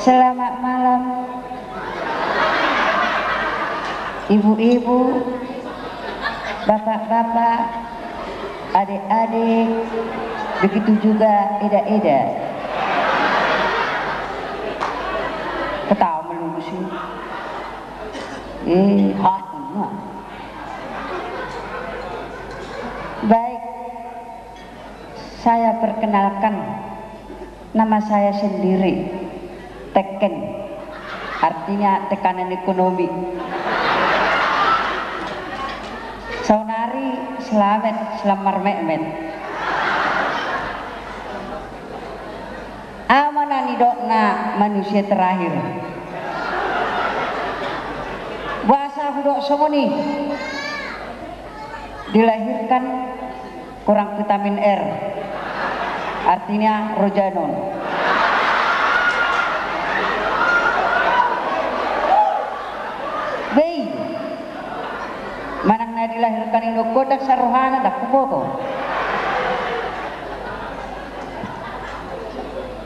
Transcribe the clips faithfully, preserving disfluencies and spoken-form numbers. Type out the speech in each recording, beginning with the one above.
Selamat malam, ibu-ibu, bapak-bapak, adik-adik, begitu juga eda-eda. Ketawa melulu sih. Eh, hah. Baik, saya perkenalkan nama saya sendiri, teken, artinya tekanan ekonomi. Saonari selamat, selamat memet. Ahu ma na nidokna manusia terakhir. Boasa hudok songon i? Dilahirkan kurang vitamin R, artinya rojanon. Bei, manang na dilahirkan i do godang sarohana, ndang huboto.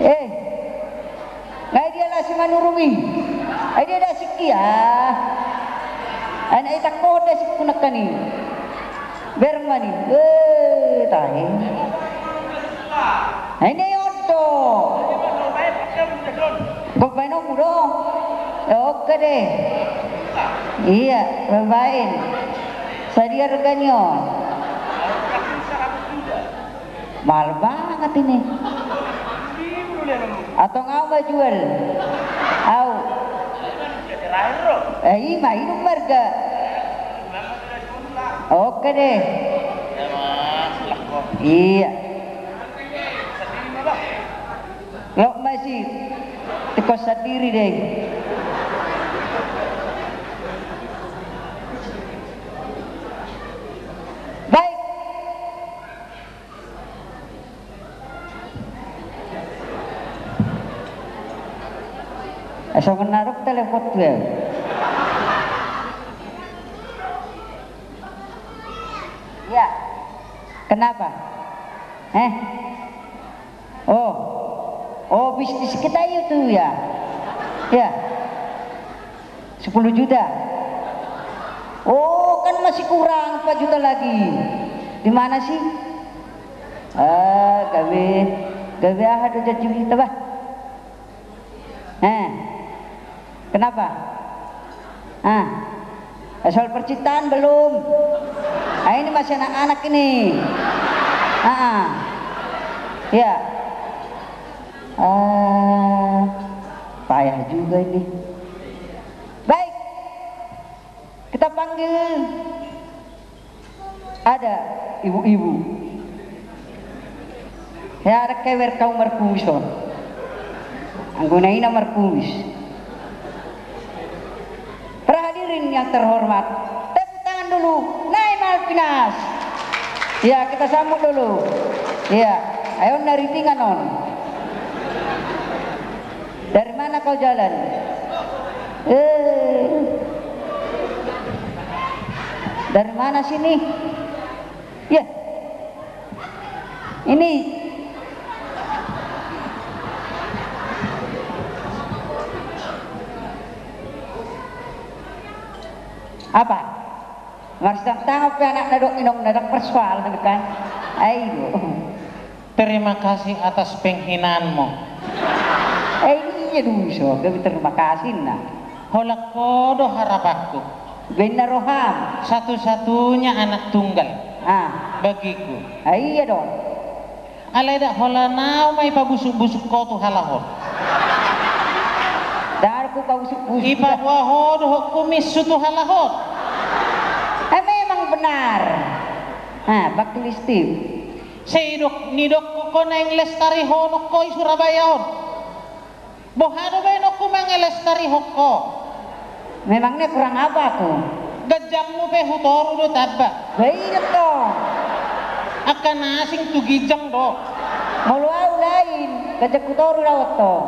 Eh, ngai dia lasi manurung i. Ai dia dasik ia. Anak itak pohon dasik kunakkan i. Bermani. Eh, tahe. Ai ne ondo. Kau baen omu do. Ya, oke deh. Iya, baen. Sadia regani on? Mahal banget ini. Atong au ma jual. Au. Eh, ima, inum marga. Oke deh. Iya. Lo masih tikos sendiri deh. Baik. Songon na dok telepon tu ya. Ya. Kenapa? Eh? Oh. Oh, bisnis kita itu ya. Ya. Sepuluh juta. Oh, kan masih kurang empat juta lagi. Di mana sih? Ah, gabe, gabe aha do janji kita bah? Eh, kenapa? Ah, soal percintaan belum. Ah, ini masih anak-anak ini. Ah, ah. Ya. Ah, payah juga ini. Baik. Kita panggil ada ibu-ibu. Ya, ada kewer kau markumis on. Anggo na ina markumis. Para hadirin yang terhormat, tepuk tangan dulu, Nai Malvinas. Ya, kita sambut dulu. Ya, ayo nari tingan on. Dari mana kau jalan? Eh. Dari mana sini? Ya. Ini. Apa? Marsitam tangan pe anak na dok inong na dok persoalan kan? Ayo. Terima kasih atas penghinaanmu. Eh, iya dong, so, gabe terima kasih na. Holan ho do harapanku. Benar roham. Satu-satunya anak tunggal. Ah. Bagiku. Ah, iya dong. Alai dak holan au ma ipabusuk-busuk ho tu halak on. Dak hupabusuk-busuk. Ipaboa ho dohot kumishu tu halak on. Eh, memang benar. Ah, bak listik. Sai dok, nidok ho naeng lestari ho nongko i Surabaya on. Boha do baenonku mangelestari ho? Memangna kurang apa aku? Ganjangmu pe hutoru do tamba. Baidok tong. Angka na asing tu ginjang do. Molo au lain, ganjang hutoru do tong.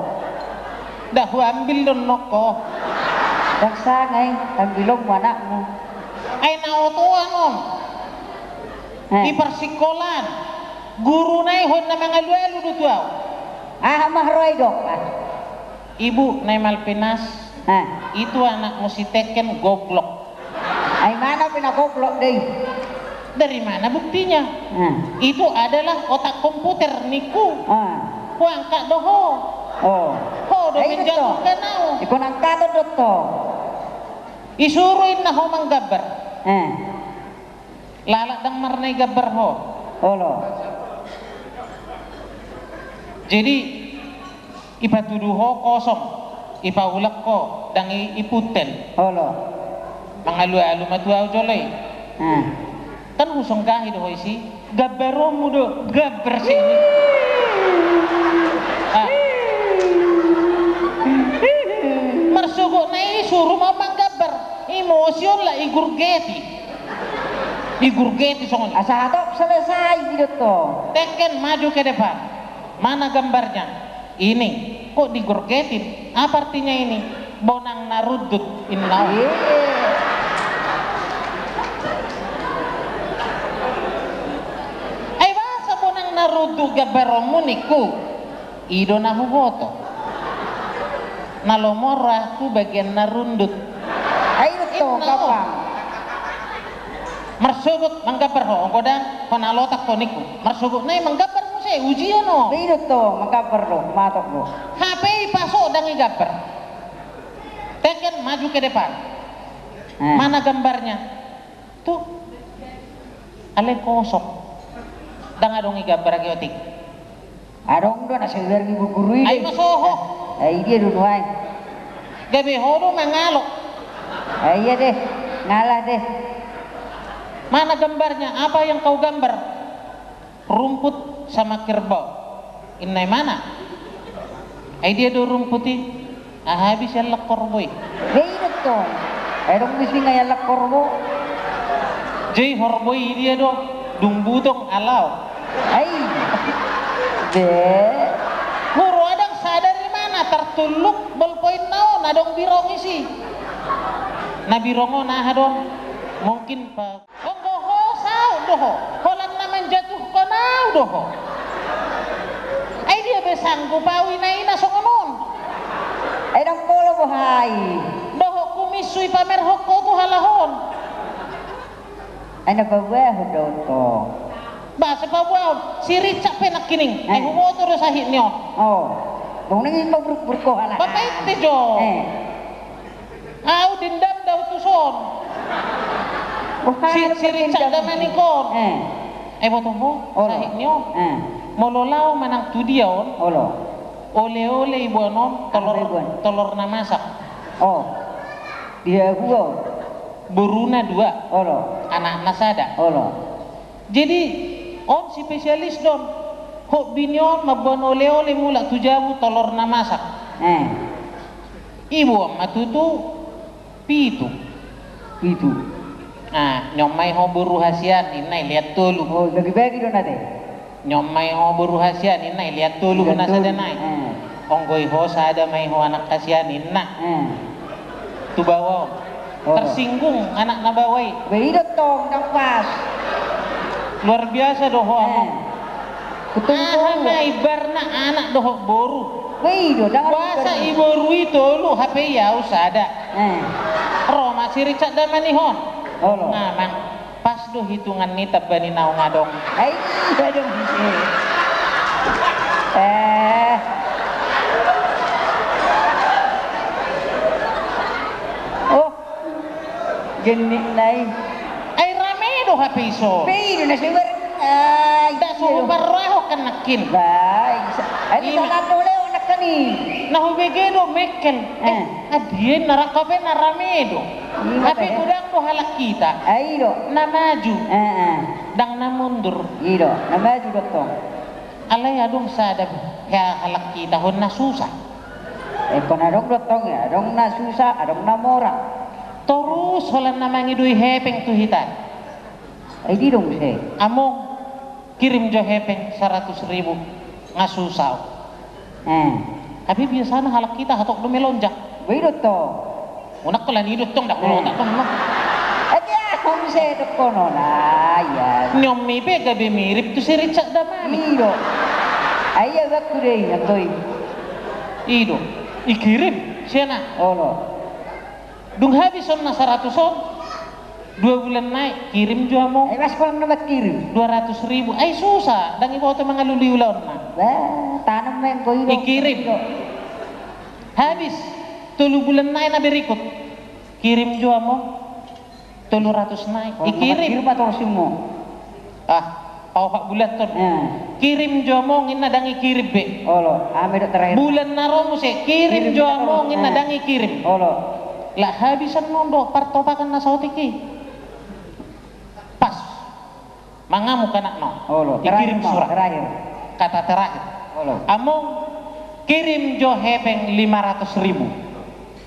Dak huambil do nongko. Dak sanga i, ambilonmu anakmu. Ai na otoan on. Eh. Di parsikolaan, guruna i hon na mangalualu do tu au. Aha ma ro ai dok? Ibu Nai Malvinas, itu anakmu si Teken goblok. Ai mana pe na goblok dei? Dari mana buktinya? Itu adalah otak komputer ningku. Huangkat do ho. Ho do menjatuhkan au. Iko nangkaton do tong. Isuru inna ho manggambar. Lalap ndang marnai gambar ho. Olo. Jadi ipatudu ho kosong, ipaulak ho, ndang i-, ipunten. Olo. Mangalualu ma tu au jolo i. Kan husonggahi do ho isi, gambaronmu do, gambar sini. Marsogot na i suru ma manggambar, emosi on la igurgeti. Digurgeti songon i. Asa hatop selesai, i do tong. Teken maju ke depan. Mana gambarnya? Ini. Kok digurgetin? Apa artinya ini? Bonang na rundut, inna. Ai boasa bonang na rundut gambaronmu ningku? I do na huboto. Na lomo rohangku bagian na rundut. Ai do tong, gampang. Marsogot manggambar ho, anggo ndang ho na lotak ho ningku. Marsogot na i manggambar muse, ujian on. Ai do tong, manggambar do, matok do. Hape i paso ndang i gambar. Teken maju ke depan. Mana gambarnya? Tu. Alai kosong. Ndang adong i gambar age otik. Adong do na saudara ni gurguru i. Ai ma soho. Ai dia do nuaeng. Gabe ho do mangalo. Ai iya deh, ngalah deh. Mana gambarnya? Apa yang kau gambar? Rumput sama kerbau. Inna i mana? Ai dia do rumput i? Aha habis iallak horbo i? Be i do tong. Ai adong bisi nga iallak horbo. Jadi horbo i dia do dung butong alao. Ai. Be. Hurang adong sada rimana tartulluk bolpoinna on adong birong isi. Na birong on aha do? Mungkin pa Anggo ho saut do ho, holan na manjatuhkon au do ho. Ai dia be sanggup au ina-ina songon on. Ai ndang pola boha i. Dohot kumis so ipamerhon ho tu halak on. Ai na paboahon do tong. Boasa paboahon, si Ricak pe nangkining. Ai huboto do sahit ni on. O. Dung nangkin paburuk-buruk ho halak. Bapak ite jo. Au dendam do au tuson. Si Ricak da maningkon. Ai boto ho sahit ni on. Molo laho manang tu dia on, ole-ole iboan on tolor na masak. O. Dia dua. Boruna dua. Anakna sada. Jadi on spesialis do on. Hot bini on mamboan ole-ole mulak tu jabu tolor na masak. Iboan ma tutu pitu. Pitu. Nah, nion ma i ho boru hasian, inna i lean tolu. O, bagi-bagi do na te. Nion ma i ho boru hasian, inna i lean tolu, na sada nai. Anggo i ho sada ma i ho anak hasian, inna. Tu baoa on. Tersinggung anak na baoa i. Be i do tong, ndang pas. Luar biasa do ho, among. Aha ma ibarna anak dohot boru? Boasa i boru i tolu hape i au sada. Ro ma si Ricak da maningkon. Amang, pas do hitungan ni tamba ni naung adong. Ai adong muse. O. Genit nai. Ai rame do hape ison. Be i do na so ibarang. Ai da so huparrohahon kan nangkin. Baik. Ai salah do lewat nangkin i. Na hubege do mekkel. Adien na rangkap na rame do. Hape godang do halak hita. Ai do. Na maju. Ndang na mundur. I do. Na maju do tong. Alai adong sada halak hita on na susah. Ingkon adong do tong i, adong na susah, adong na mora. Torus holan na mangidoi hepeng tu hita. Ai di do muse. Among, kirim jo hepeng saratus ribu, nga susah au. Tapi biasana halak hita hatop do melonjak. Be i do tong. Unang holan i do tong, ndang hulotak do. Ate aha muse dohonon, ai. Nion i pe gabe mirip tu si Ricak da maningkon. I do. Ai ia bakku dei, antoi. I do. Ikirim sian ahu. Olo. Dung habis on na saratus on, dua bulan nai, kirim jo among. Ai mas kolang nama kirim. Dua ratus ribu. Ai susah, ndang iboto mangalului ulaonna. Bah, tanam main koi do. Ikirim. Habis, tolu bulan nai na berikut. Kirim jo among. Tolu ratus nai. Ikirim. Kirim atau simu? Ah, paopat bulan ton. Kirim jo among, inna ndang ikirim be. Olo, ame do terakhir. Bulan na ro muse, kirim jo among, inna ndang ikirim. Olo. Lah habis annon do partopakan na saotik i. Pas. Mangamuk anakna on. Olo, ikirim surat. Terakhir. Kata terakhir. Olo. Among, kirim jo hepeng lima ratus ribu.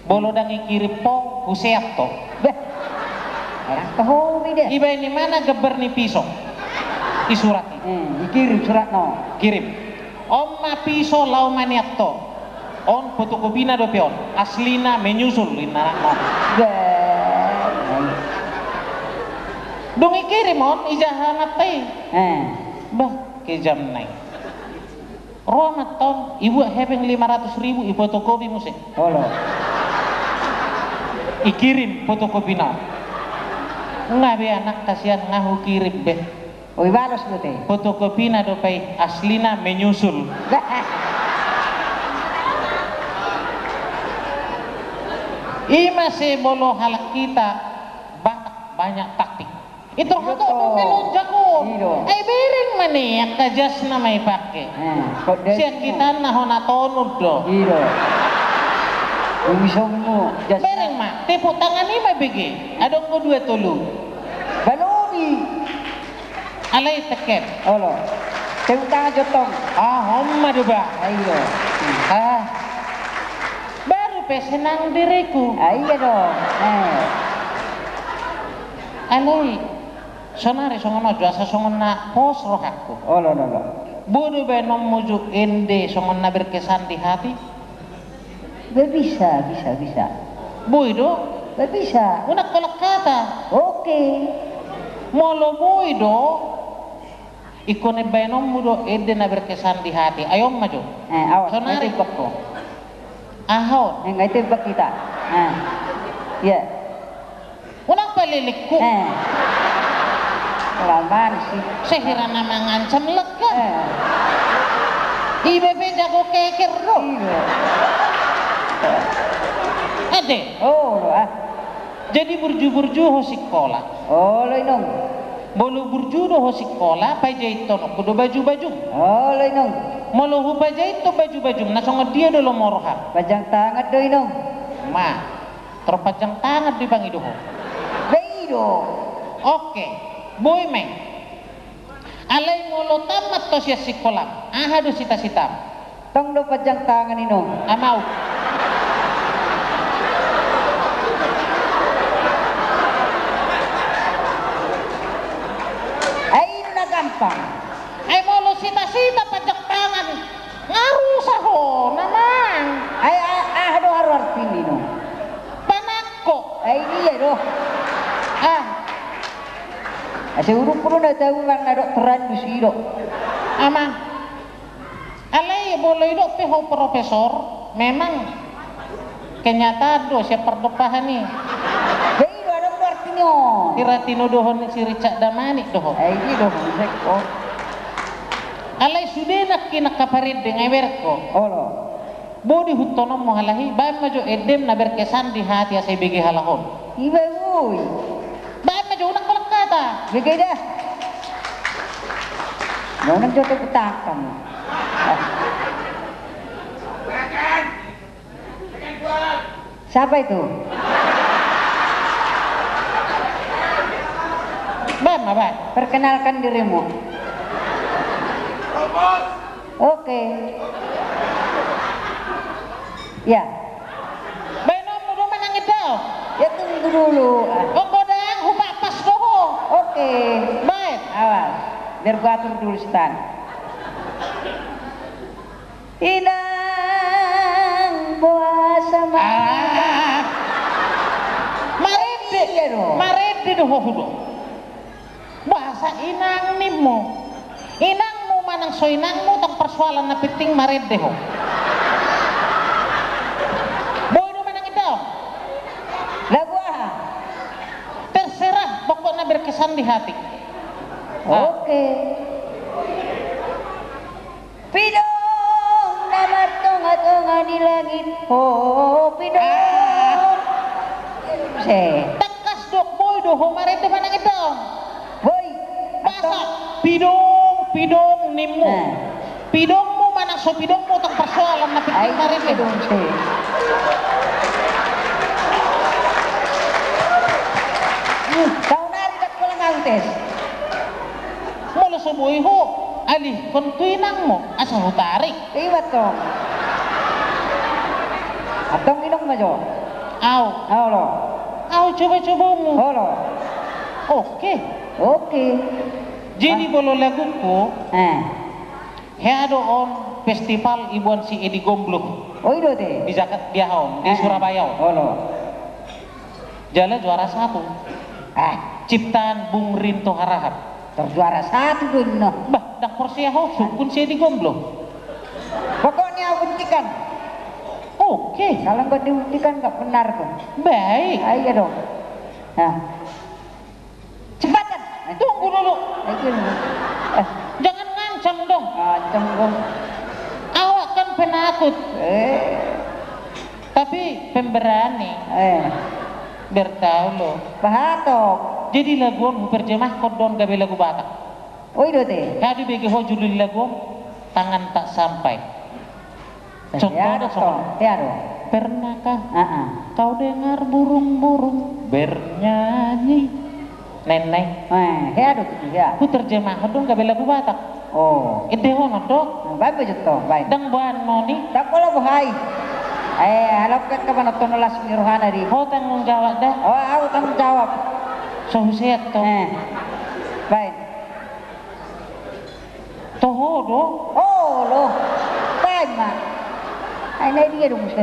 Molo ndang ikirim ho, huseat ho. Beh. Orang tahu ni deh. Ibaen imana gambar ni piso. I surat i. Hmm, ikirim suratna on. Kirim. On ma piso laho maneat ho. On fotokopina dope on. Aslina menyusul inna anakna on. Beh. Dung ikirim on, ijaha amanta i. Eh. Bah, kejamna i. Ro amanta on, ibuat hepeng lima ratus ribu, ifotokopi muse. Olo. Ikirim fotokopina on. Nga be anak kasian, nga hukirim be. Oi, balos do te. Fotokopina dope i, aslina menyusul. I ma se molo halak hita Batak banyak taktik. Itu hata do melonjak on. Ai bereng ma ne angka jasna ma ipake. Sian hita na hona tonun do. Bereng ma, tepuk tangan i ma bege. Adong do dua tolu. Balobi. Alai teken. Olo. Tepuk tangan jo tong. Ah, on ma do ba. Ayo. Ah. Baru pe senang diriku. Ah, iya dong. Eh. Alai. Sonari songon on jo, asa songon na pos rohangku. Olo, olo, olo. Boi do baenonmu jo ende songon na berkesan di hati? Be bisa, bisa, bisa. Boi do? Be bisa. Unang holan hata. Oke. Molo boi do, ingkon baenonmu do ende na berkesan di hati. Ai on ma jo. Eh, awas, sonari. Ngai tembak ho. Aha on? Eh, ngai tembak hita. Eh. Iya. Unang palelekku. Eh. Kelamaan sih. Sehira na mangancam lega. Eh. Ibe pe jago keker do. Iya. Ede. Oh, ah. Jadi burju-burju ho sikola. Olo inong. Molo burju do ho sikola, pajaithononku do baju-bajum. Olo inong. Molo hupajaithon baju-bajum, na songon dia do lomo roham? Panjang tangan do inong. Ma. Terpanjang tangan do i pangido ho. Be i do. Oke, boi ma i. Alai molo tamat ho sian sikolam, aha do sita-sitam? Tong do panjang tangan inong. Amau. Ai inna gampang. Ai molo sita-sita panjang tangan. Nga rusa ho, namang. Ai, a-, aha do haru artini do? Panangko. Ai dia do. Ah. Asa urungku do na tau manang na doktoran do si do. Amang. Alai molo idok pe ho profesor, memang kenyataan do sian pardompahan i. Be i do adong do artini on. Hira tinodohon ni si Richard Damanik do ho. Ai dia do ho, sek ho. Alai sude nangkin angka parende nga ibereng ho. Olo. Boi do ihuthononmu halak i, baen ma jo endem na berkesan di hati asa ibege halak on. Iba boi. Baen ma jo, unang holan hata. Bege da. Unang jo tepuk tangan. Siapa itu? Baen ma, baen. Perkenalkan dirimu. Oke. Ya. Baenonmu do manang indaon? Ya, tunggu dulu. Godang, hupapas do ho. Oke. Baen. Awas. Biar gua atur dulu stand. Inang boasa ma. Ah. Marende. Iya do. Marende do ho, hudo. Boasa inang nimmu? Inangmu manang so inangmu, tong persoalan, na penting marende ho. Sandi hati. Oke. Pidong na martonga-tonga ni langit, ho pidong. Se. Tangkas do, boi do ho marende manang indaong. Boi. Masa pidong, pidong nimmu. Pidongmu manang so pidongmu, tong parsoalan na pinting marende. Ai, pidong, se. Hmm, kau nari dak pola ngautes. Molo so boi ho, alihkon tu inangmu, asa hutarik. Iba tong. Antong inong ma jo. Au. Au lo. Au coba-cobamu. Olo. Oke. Oke. Jadi molo laguku, eh, hea do on festival iboan si Edi Gomblo. Oh, i do te. Di Jakarta, di aha on, di Surabaya on. Olo. Jala juara satu. Ah. Ciptaan Bung Rinto Harahap. Tor juara satu do inna. Bah, ndang porsea ho, sungkun si Edi Gomblo. Pokoknya buktikan. Oke. Kalau nggak dibuktikan, nggak benar tuh. Baik. Ayo dong. Nah. Cepatan. Tunggu dulu. Ayo dong. Eh. Jangan ngancam dong. Ngancam dong. Awak kan penakut. Eh. Tapi pemberani. Eh. Bertahu lo. Bahatok. Jadi lagu on huterjemahkon do on gabe lagu Batak. Oh, i do te. Hea do dibege ho judul lagu on, Tangan Tak Sampai. Contohnya, hea do. Pernahkah kau dengar burung-burung bernyanyi? Nai, nai. Eh, hea do tutu, hea. Huterjemahkon do on gabe lagu Batak. Oh. Ende ho non do. Baen ma jo tong, baen. Ndang boan noni. Ndang pola boha i. Eh, ala pe kapan oto no las ni rohana di. Ho tanggung jawab da. Oh, au tanggung jawab. So huseat tong. Eh. Baen. Toho do. Oh, lo. Baen ma. Ai na dia do muse.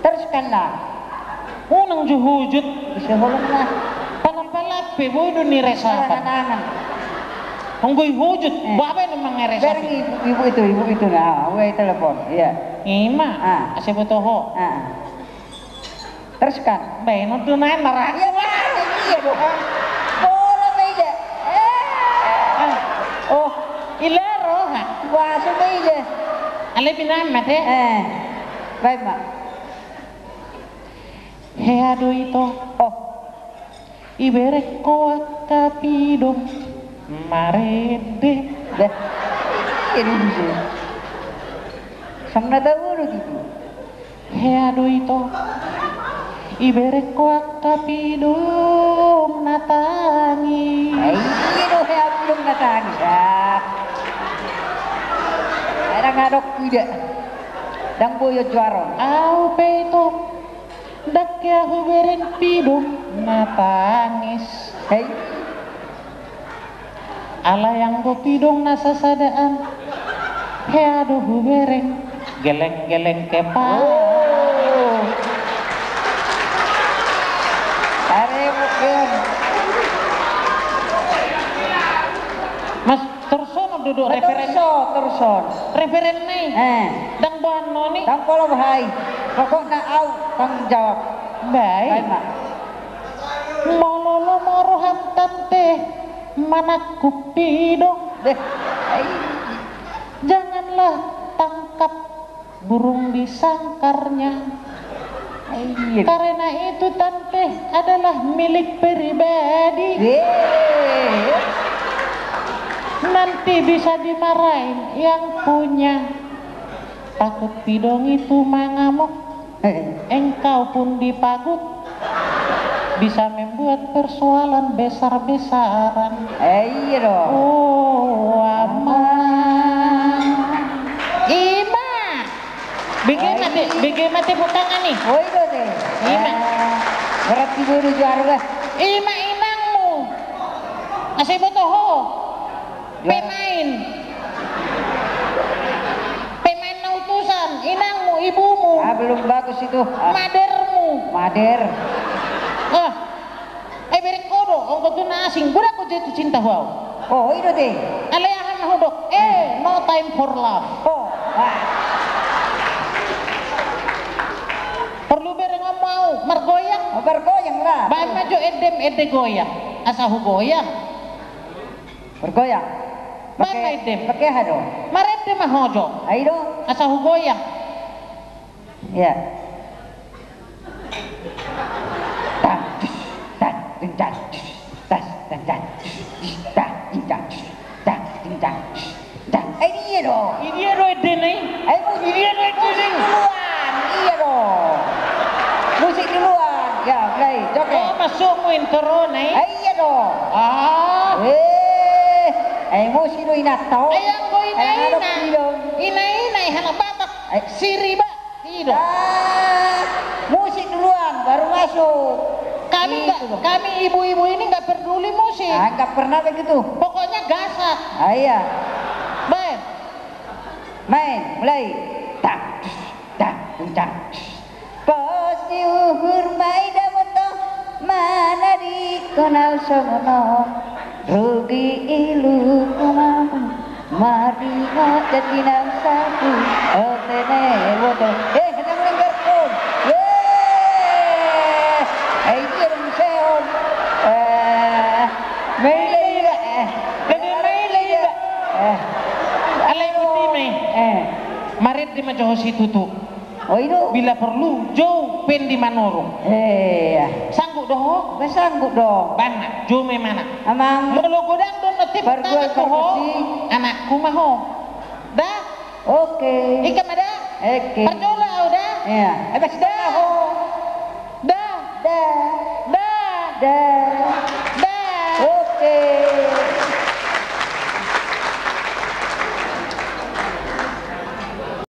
Teruskan lah. Unang jo hujut. Bisa holong lah. Pala-pala pe boi do ni resapan. Anggo i hujut, eh, babe memang resapan. Ibu, ibu itu, ibu itu nah, gue telepon. Iya. Ima. Ah. Asa boto ho. Ah. Teruskan. Baen on tu nai na ragu. Iya, baen, iya dong. Bola meja. Eh. Oh. Ilaro ha. Wah, so meja. Ale binama te. Eh. Baen ma. Hea do ito. Oh. Ibereng ho angka pidong marende. Dah. Jadi bisa. Sang na tahu do gitu. Hea do ito. Ibereng ho angka pidong na tangis. Eh, iya do hea pidong na tangis. Ah. Era ngadok tidak. Ndang boi juara. Au pe ito. Ndang hea hubereng pidong na tangis. Hei. Alai anggo pidong na sasadaan, hea do hubereng, geleng-geleng kepala. Oh. Are bukan. Mas, torus on do, do, eh, referen. Torus on, torus on. Referen nai. Eh. Ndang boan noni. Ndang pola boha i. Pokokna au tanggung jawab. Baik. Baik, Mak. Molo lomo roham tante manangkup pidong. Deh. Ai. Janganlah tangkap burung di sangkarnya. Iya. Karena itu tante adalah milik pribadi. Iya. Nanti bisa dimarahin yang punya. Takut pidong itu mangamuk. Heeh. Engkau pun dipagut. Bisa membuat persoalan besar-besaran. Eh, iya dong. Oh, aman. Ima. Bege mate, bege mate bukangan nih. Oh, itu deh. Ima. Eh, berarti gue udah juara, bah. Ima inangmu. Asa iboto ho. Juara. Pemain. Pemain na utusan, inangmu, ibumu. Ah, belum bagus itu. Ah. Madermu. Mader. Ah. Eh, bereng ho do, anggo tu na asing, godang ho jatuh cinta ho au. Oh, i do te. Alai aha na hudok? Eh, no time for love. Oh, ah. Porlu bereng ho ma au, margoyang. Margoyang lah. Baen ma jo endem, ende goyang. Asa hugoyang. Margoyang. Baen ma endem. Pake aha do? Marende ma ho jo. Ai do. Asa hugoyang. Iya. Tang, tus, tang, tang, tang, tus, tas, tang, tang, tus, tus, tang, tang, tus. Dah, ding, dah, dah. Ai dia do. Dia do ende na i. Ai musik. Dia do ende na i. Musik duluan. Dia do. Musik duluan. Ya, mulai. Joget. Oh, masuk mu intro na i. Ai dia do. Ah. Eh. Ai musik do inanta on. Ai anggo ina ina. Ina ina i anak bapak. Ai. Siriba. Ido. Ah, musik duluan, baru masuk. Kami nggak, kami ibu-ibu ini nggak peduli musik. Ah, nggak pernah begitu. Pokoknya gasak. Ah, iya. Baen. Main, mulai. Tak, tak, tak. Pos ni uhur mai da moto, mana di kau na songon on. Rugi ilu kau na. Maringot jadi nang sapu, oh, tene, boto. Eh, henang nang garpon. Eh, eh, itu yang seon. Eh, maila iba, eh. Jadi maila iba. Eh. Alai boti mai. Eh. Marende ma jo ho situtu. Oh, i do. Bila perlu, jou Pendi Manurung. Iya. Sanggup do ho? Ba sanggup do. Bana, jou ma i mana. Amang. Molo godang do na tip. Parjual tangan tu ho. Parjual. Anakku ma ho. Da. Oke. Ika ma da. Oke. Parjolo au da. Iya. Eh, pasti da ho. Da. Da. Da. Da.